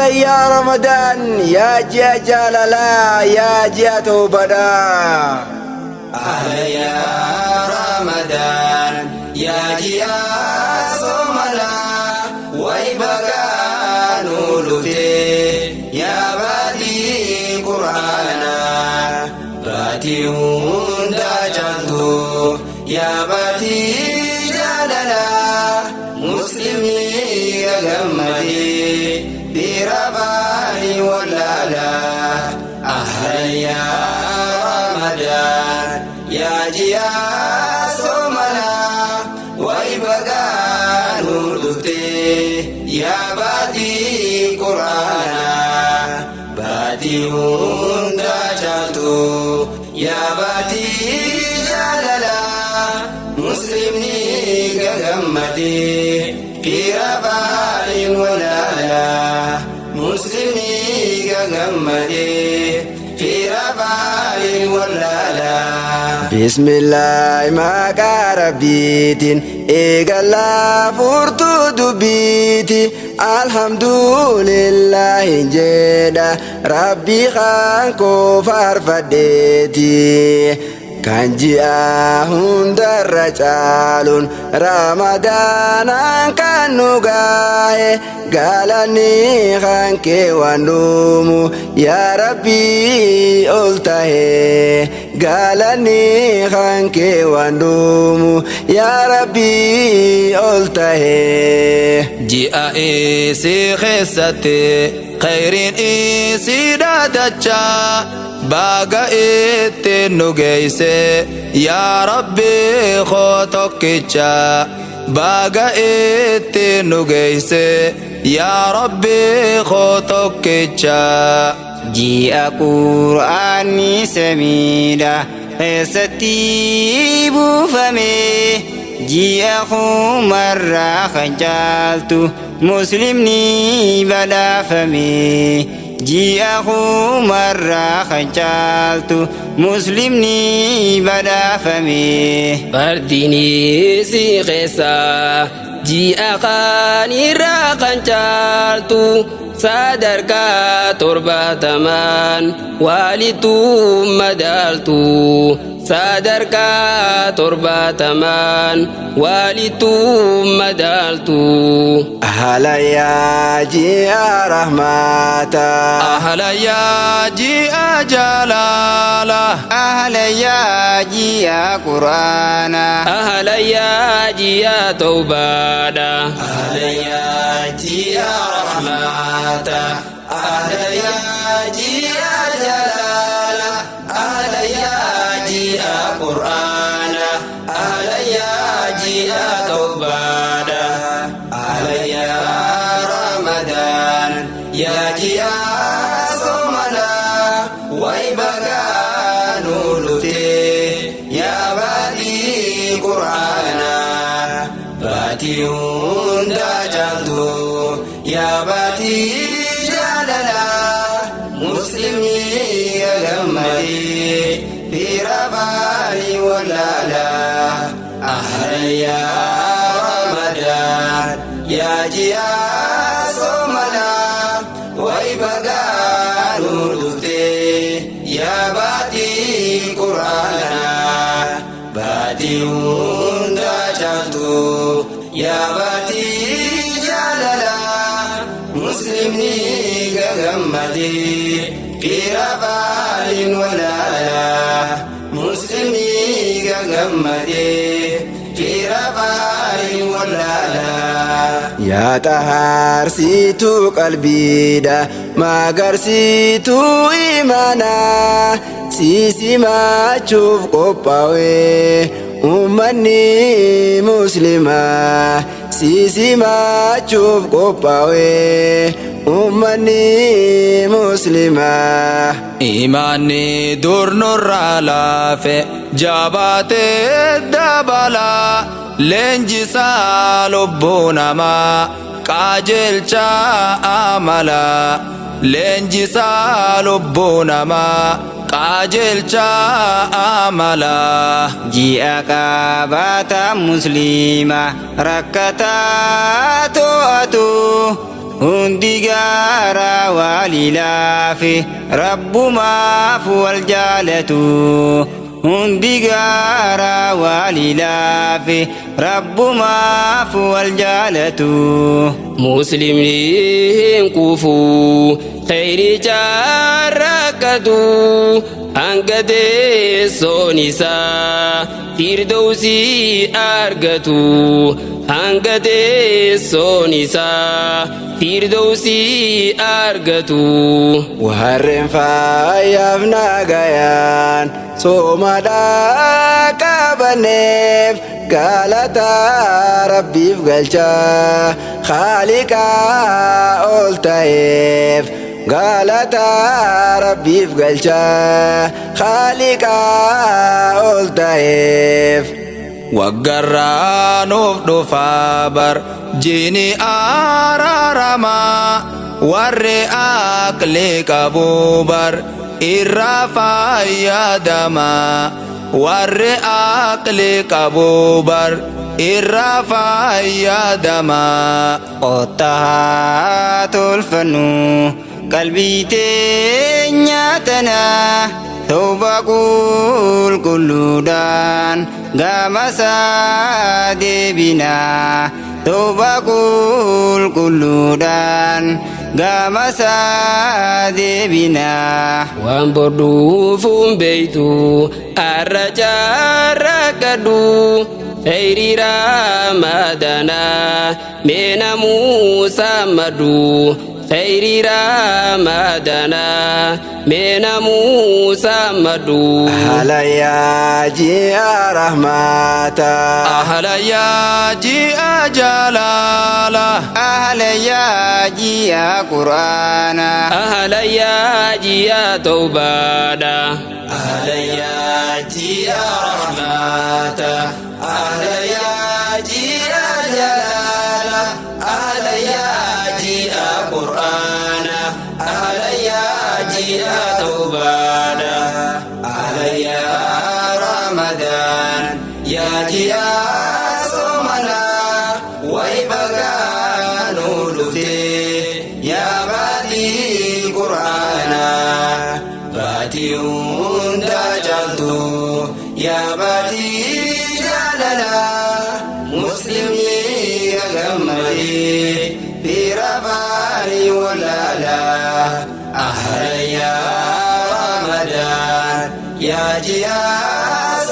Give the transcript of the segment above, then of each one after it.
Ahlan yaa Ramadaan, yaa ji'a jaalalaa, yaa ji'a tawbadhaa. Ahlan yaa Ramadaan, yaa ji'a soomanaa, way bagaa nu dhuftee, yaa baatii Qur'aanaa, baatii hundaa caaltu, yaa baatii jaalalaa, muslimni gammadee dhiira baanii wallaalaa. Ahlan yaa Ramadaan, yaa ji'a soomanaa, way bagaa nu dhuftee, yaa baatii Qur'aanaa, baatii hundaa caaltu, yaa baatii jaalalaa, muslimni gagammadee dhiira baanii wallaalaa, muslimni gagammadee dhiira baanii wallaalaa. Bismillaahi, maqaa Rabbiitiin eegallaa furtuu dubbiiti. Alhamdulillaahi jedha, Rabbii kan koo faarfadheeti. Kan ji'a hundarra caaluun Ramadaanaan kan nu gahe, galanni kan kee waan dhumu, yaa Rabbii ol tahe. Galanni kan kee waan dhumu, yaa Rabbii ol tahe. Ji'a isii keessatti khayriin isii dhaadachaa, baga itti nu geeyse, yaa Rabbi koo tokkicha. Baga itti nu geeyse, yaa Rabbi koo tokkicha. Ji'a Qur'aanni samiidha keessatti buufame, ji'a kumarraa kan caaltu muslimni badhaafame. Ji'a kumarraa kan caaltu muslimni badhaafame. Fardiin si keessaa ji'a kaanirraa kan caaltu, sadarkaa 70n walittu madaaltu, sadarkaa 70n walittu madaaltu. Ahlan yaa ji'a rahmata. Ahlan yaa ji'a jalaala. Ahlan yaa ji'a Qur'aana. Ahlan yaa ji'a tawbaadha. Ahlan yaa ji'a rahmata. Ahlan yaa ji'a jalaala. Ahlan yaa ji'a Qur'aana. Ahlan yaa ji'a tawbaadha. Ahlan yaa Ramadaan, yaa ji'a soomanaa, way bagaa nu dhuftee, yaa baatii Qur'aanaa, baatii hundaa caaltu, yaa baatii jaalalaa, muslimni gammadee dhiira baanii wallaalaa. Ahlan yaa Ramadaan, yaa ji'a soomanaa, way bagaa nu dhuftee, yaa baatii Qur'aanaa, baatii hundaa caaltu, yaa baatii jaalalaa, muslimni gagammadee dhiira baaliin walaalaa, muslimni gagammadee dhiira baaliin walaalaa. Yaa xahaarsituu qalbiidha, magarsiituu imaanaa, si simachuuf qophaa'e ummanni muslimaa, si simachuuf qophaa'e ummanni muslimaa. Imaanni dur nurraa laafe jabaatee dabalaa, leenjisaa lubbuu namaa, qajeelchaa amalaa, leenjisaa lubbuu namaa, qajeelchaa amalaa. Ji'a qaabata muslima rakkataa to'atu. Hundi gaara walilaafe rabbumaaf wal jaalatu. Hundi gaara walilaafe rabbumaaf wal jaalatu. Muslimni hin kufu khayricha rakkatu hanga teessoon isaa firdawsii argatu, hanga teessoon isaa firdawsii argatu. Warreen faayyaaf nagayaan soomadhaa qabanneef galata Rabbiif galchaa, Khaaliqaa ol ta'eef galata Rabbiif galchaa, Khaaliqaa ol ta'eef. Waggarraa nuuf dhufaa bar jiini araaramaa, warri aqli qabu bar irraa fayyadamaa, warri aqli qabu bar irraa fayyadamaa. Qotta haa tolfannu qalbii teenya tana, tawbaa qulqulluudhaan gama isaa deebina, tawbaa qulqulluudhaan gama isaa deebina. Waan bor dhufuun beeytu arra carraaqadhu, khayrii Ramadaanaa mee namuu saammadhu, khayrii Ramadaanaa mee namuu saammadhu. Ahla yaa ji'a rahmata. Ahla yaa ji'a jalaala. Ahla yaa ji'a Qur'aana. Ahla yaa ji'a tawbaadha. Ahla yaa ji'a rahmata. Ahla yaa ji'a jalaala. Ahla yaa ji'a Qur'aana. Ahla yaa ji'a tawbaadha. Ahla yaa Ramadaan. Yaa ji'a soomanaa. Way bagaa nuu dhuftee yaa baatii Qur'aanaa. Baatii hunda caaltu yaa baatii jaalalaa. Muslimni gammadee bira baarii wallaalaa. Ahla yaa Ramadaan yaa ji'a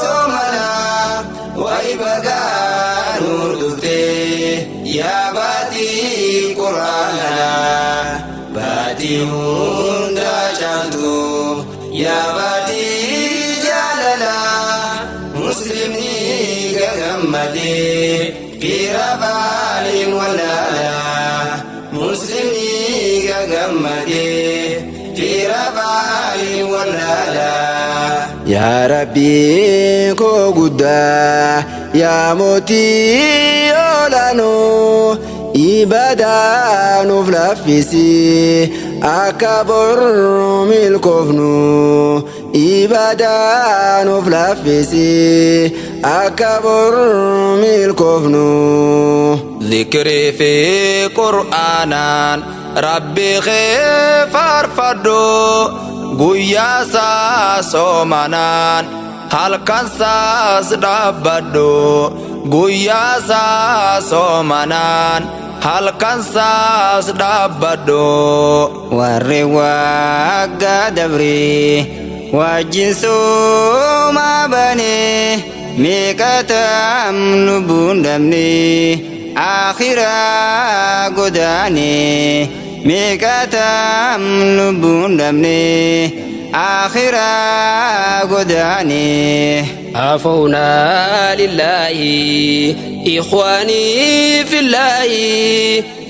soomanaa. Way bagaa nuu dhuftee yaa baatii Qur'aanaa. Baatii hunda caaltu yaa baatii jaalalaa. Muslimni gammadee bira baaliin wallaalaa. Muslimni gammadee bira baaliin wallaalaa. Yaa Rabbii koo guddaa, yaa mootii olaanoo, ibadaa nuuf laaffisi akka bor milkoofnu, ibadaa nuuf laaffisi akka bor milkoofnu. Zikrii fi Qur'aanaan Rabbi kee faarfadhu, guyyaa isaa soomanaan halkan isaas dhaabbadhu, guyyaa isaa soomanaan halkan isaas dhaabbadhu. Warri waggaa dabree wajjin soomaa bane meeqatam lubbuun dhabne akhiraa godaane, meeqatam lubbuun dhabne akhiraa godaane. عفونا لله إخواني في الله,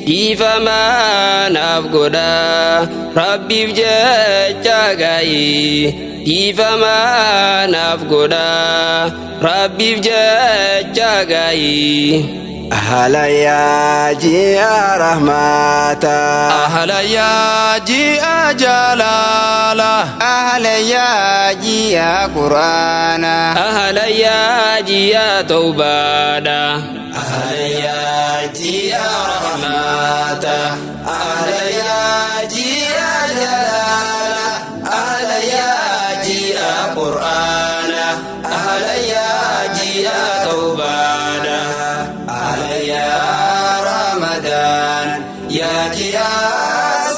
dhiifamaa naaf godhaa Rabbiif jecha gaa'ii, dhiifamaa naaf godhaa Rabbiif jecha gaa'ii. Ahla yaa ji'a rahmata. Ahla yaa ji'a jalaala. Ahla yaa ji'a Qur'aana. Ahla yaa ji'a tawbaadha. Ahla yaa ji'a rahmata. ji'a Qur'aana, ahlan yaa ji'a tawbaadha. Ahlan yaa Ramadaan, yaa ji'a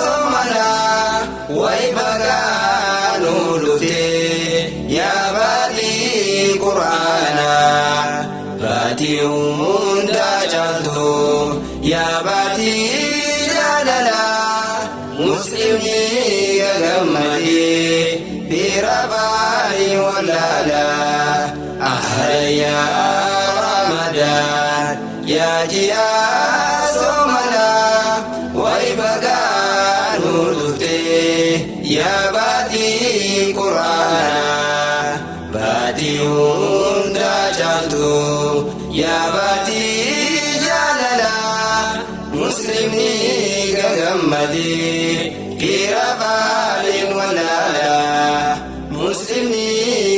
soomanaa, way bagaa nu dhufte yaa baatii Qur'aanaa. Baatii hundaa caaltu, yaa baatii jaalalaa, muslimni gagammadee bira baarii wallaalaa. Ahlan yaa Ramadaan, yaa ji'a soomanaa, way bagaa nu dhufte yaa baatii Qur'aanaa. Baatii hundaa caaltu, yaa baatii jaalalaa, muslimni gagammadee fira faaliin wallaalaa. Muslimni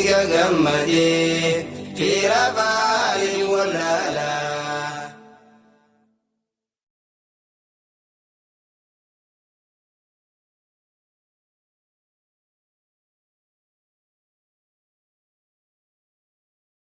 gagammadee fira faaliin wallaalaa.